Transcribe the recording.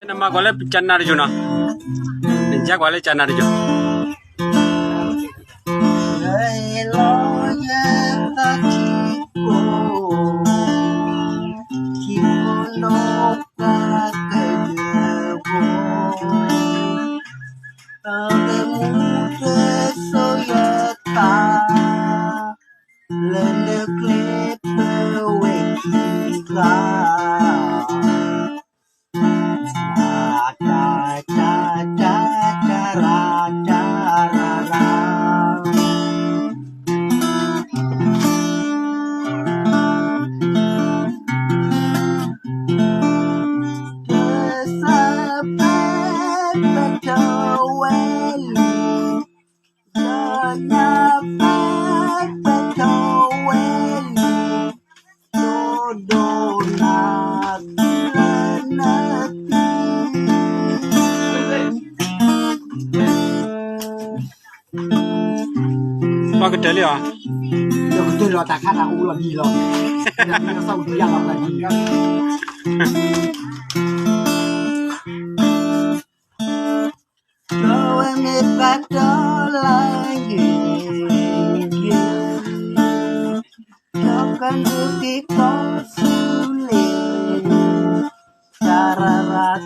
နမၤကွၢ်လၢကနၣ်တယိာ်နီၤ, နယါကွၢ်လၢကနၣ်တယိာ်, လၢလီၤယသးထံကိၣ်, ထံမုၢ်နီၢ်ကါကယၢၤဘိ, တၢ်ဂ့ၢ်မူတစိၤယသး, လၢနကျဲဖျၢၣ်ဝဲခံဂၤ တၢ်တၢ်တၢ်တၢ်တၢ်ရၣ်တၢ်ရၣ်ရၣ်, တၢ်သးဖဲပထီၣ်ဝဲလံ, ဒီးညါဖဲပထီၣ်ဝဲလံ, ဒိၣ်ဒိၣ်နၤသံလၢနသံ ပှၤကတၢၢ်လံဧါ, ဒီးကတၢၢ်လီၤတၢ်ခါတၢ်အိၣ်လီၤဒ်လီၤ, ဒီးမ့ၢ်ပှၤတီလၢ ဒီးကဒုးက့ၤကီၢ်သူလ့ၤ, တၢ်ရၣ်ရၣ်တၢ်